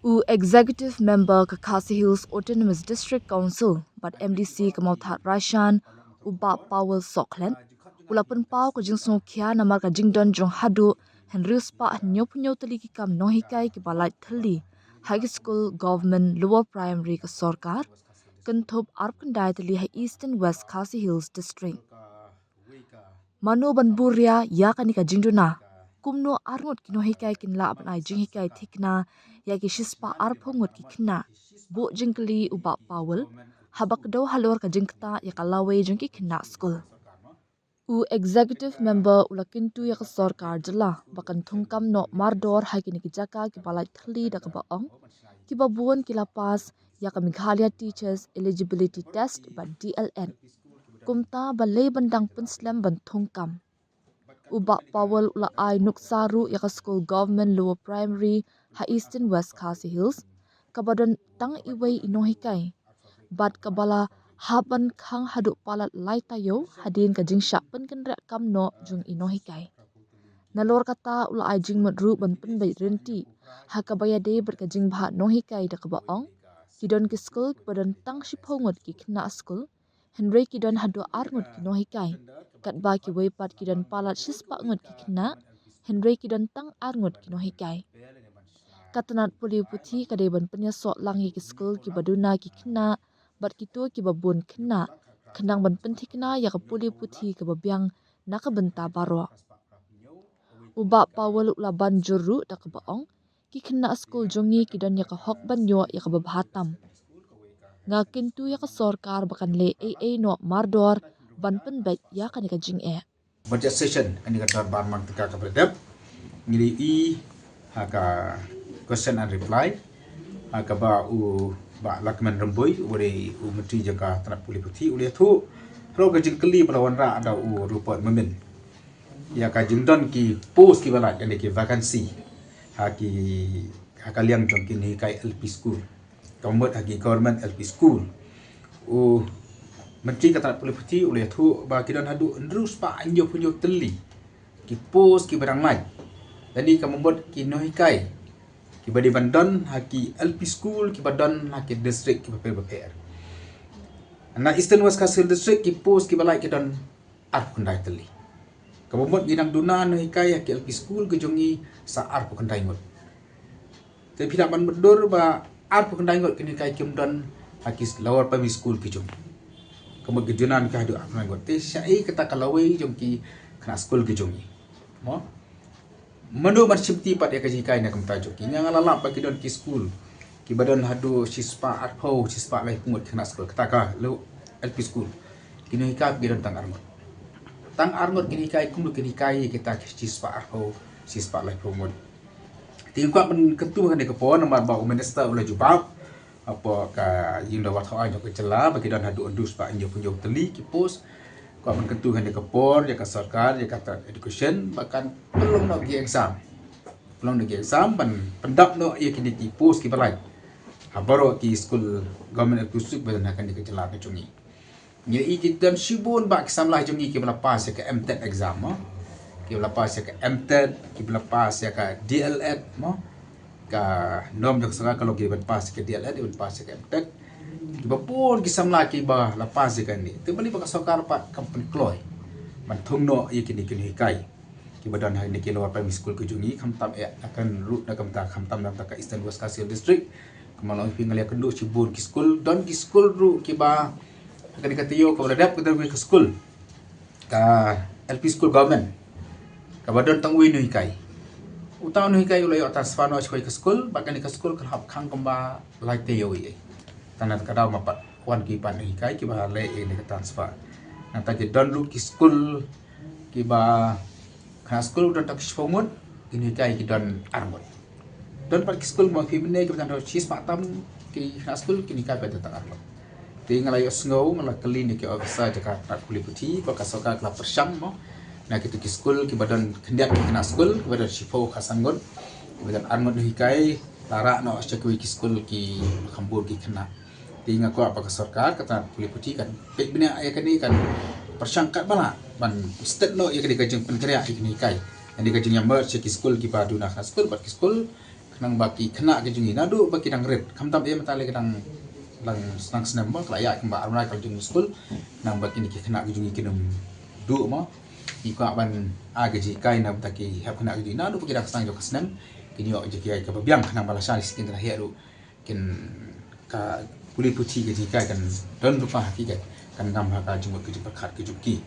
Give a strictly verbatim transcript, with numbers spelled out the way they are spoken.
U Executive Member ka Khasi Hills Autonomous District Council bad M D C ka Mawthadraishan, u Bah Powell Sohkhlet, u la pynpaw ka jingsngewkhia namar ka jingdon jong haduh hynriew spah hynñiewphew hynñiew tylli ki kam nonghikai kiba lait thylli ha ki skul Government Lower Primary ka sorkar, kynthup arphew khyndai tylli ha Eastern West Khasi Hills District. Mano ban buh ria ïa kane ka jingduna? Kumno arngut ki nonghikai kin lah ban ai jinghikai thikna ïa ki shispah arphew ngut ki khynnah? Buh jingkylli u Bah Powell haba kdew halor ka jingktah ïa ka lawei jong ki khynnah skul. U Executive Member u la kyntu ïa ka sorkar jylla ba kan thungkam noh mardor ha kine ki jaka kiba lait thylli, da kaba ong kiba bun ki la pass ïa ka Meghalaya Teachers Eligibility Test bad D L E D. Kumta balei ban dang pynslem ban thungkam? U Bah Powell u la ai nuksa ruh ïa ka skul Government Lower Primary ha Eastern West Khasi Hills, kaba don tang iwei i nonghikai bad kaba la hap ban khang haduh palat lai taïew hadien ka jingshah pynkynriah kam noh jong i nonghikai. Nalor kata u la ai jingmut ruh ban pynbeit rynti ha kaba ïadei bad ka jingbha nonghikai, da kaba ong ki don ki skul kiba don tang shiphew ngut ki khynnah skul, hynrei ki don haduh arngut ki nonghikai, katba kiwei pat ki don palat shispah ngut ki khynnah, hynrei ki don tang arngut ki nonghikai. Ka tnat pule puthi ka dei ban pynïasoh lang ïa ki skul kiba duna ki khynnah bad kito kiba bun khynnah, khnang ban pynthikna ïa ka pule puthi kaba biang na ka bynta baroh. U Bah Powell u la ban jur ruh, da kaba ong ki khynnah skul jong ngi ki don ïa ka hok ban ïoh ïa kaba bha tam. Nga kyntu ïa ka sorkar ba kan leh ei ei noh mardor ban pynbeit ïa kane ka jingeh. Budget session, kane ka dor bar mang tyngka kaba la dep, ngi la ïohi ha ka question and reply ha kaba u Bah Lahkmen Rymbui, uba dei u Myntri jong ka tnat pule puthi, u la ïathuh halor ka jingkylli ba la wanrah da u Rupert Momin ïa ka jingdon ki post kiba lait, ïa ki vacancy ha ki, ha ka liang jong ki nonghikai L P school, ka mut ha ki government L P school. U Myntri ka tnat pule puthi u la ïathuh ba ki don haduh hynriew spah hynñiewphew hynñiew tylli ki post kiba dang lait. Lane ka mut ki nonghikai kiba dei ban don ha ki L P school kiba don ha ki district kiba pher bapher. Na Eastern West Khasi Hills District ki post kiba lait ki don arphew khyndai tylli. Kaba mut ngi dang duna nonghikai ha ki L P school ki jong ngi sa arphew khyndai ngut. Te phi lah ban mutdur ba arphew khyndai ngut ki nonghikai kim don ha ki lower primary school ki jong ngi. Ka mut ki duna nonghikai haduh arphew khyndai ngut. Te shaei kata ka lawei jong ki khynnah skul ki jong ngi? Mo? Mano ban shimti pat ïa ka jinghikai na ka bynta jong ki? Nga nga la lap ba ki don ki skul kiba don haduh shispah arphew, shispah laiphew ngut ki khynnah skul, kata ka L P school. Ki nonghikai ki don tang arngut. Tang arngut ki nonghikai, kumno kin hikai kita ki shispah arphew, shispah laiphew ngut? Te nga kwah ban kyntu ha kane ka por namar ba u minister u la jubab hapoh ka ïing dorbar thaw aiñ jong ka jylla ba ki don haduh hynriew spah hynñiewphew hynñiew tylli ki post. Kwah ban kyntu ha kane ka por ïa ka sorkar, ïa ka tnat education, ba kan pynlong noh ki exam, pynlong noh ki exam ban pyndap noh ïa kine ki post kiba lait ha baroh ki skul government L P school kiba don ha kane ka jylla ka jong ngi. Ngi ïohi ki don shibun bah ki samla jong ngi kiba la pass ïa ka M TET exam, mo, kiba la pass ïa ka M TET, kiba la pass ïa ka D L E D, mo. Ka norm jong ka sorkar ka long kiban pass ïa ka D L E D, kiban pass ïa ka M TET. Kiba bun ki samla kiba la pass ïa kane. Te balei ba ka sorkar pat kam pynkloi ban thung noh ïa kine ki nonghikai kiba don ha kine ki lower primary school ki jong ngi, khamtam eh na ka bynta ruh, na ka bynta khamtam na ka bynta ka Eastern West Khasi Hills District. Kumba long phi, nga la ïakynduh shibun ki skul, don ki skul ruh kiba ha kane ka taïew kaba la dep, ka don ka skul, ka L P school government kaba don tang uwei nonghikai. Uta u nonghikai u la ïoh transfer noh sha kawei ka skul, bad kane ka skul ka la hap khang kumba lai taïew ïa. Tang na ka daw ma pat wan ki pat nonghikai kiba leh ïa kane ka transfer. Nangta ki don ruh ki skul kiba khynnah skul don tang shiphew ngut, ki nonghikai ki don arngut. Don pat ki skul, mo, phi mynne kiba tang shispah tam ki khynnah skul, ki nonghikai pat don tang arngut. Te nga la ïohsngew, nga la kylli na ki officer jong ka tnat pule puthi ba ka sorkar ka la pyrshang, mo, na kito ki skul kiba don khyndiat ki khynnah skul, kiba don shiphew khatsan ngut, kiba don arngut nonghikai, la rah noh sha kiwei ki skul kiba kham bun ki khynnah. Te nga kwah ba ka sorkar, ka tnat pule puthi kan peit bniah ïa kane, kan pyrshang katba lah ban stet noh ïa kane ka jingpynkynriah ïa ki nonghikai. Kane ka jingïamerge ïa ki skul kiba duna khynnah skul bad ki skul ka Nang ba ki khynnah ki jong ngi naduh ba ki dang rit, khamtam eh mynta lei ki dang, dang sdang snem mo, ka la ïaid kumba ar bnai ka la jong skul. Nang ba kine ki khynnah ki jong ngi kin ym duh mo. Ngi kwah ban ai ka jinghikai na bynta ki hep khynnah ki jong ngi naduh ba ki dang sdang jong ka snem. Kin ïoh jinghikai kaba biang, khnang ba lashai shisien te la heh ruh kin, ka pule puthi ka jinghikai kan don lypa ha ki, kan ngam ha ka jingmut ka jingpyrkhat ka jong ki.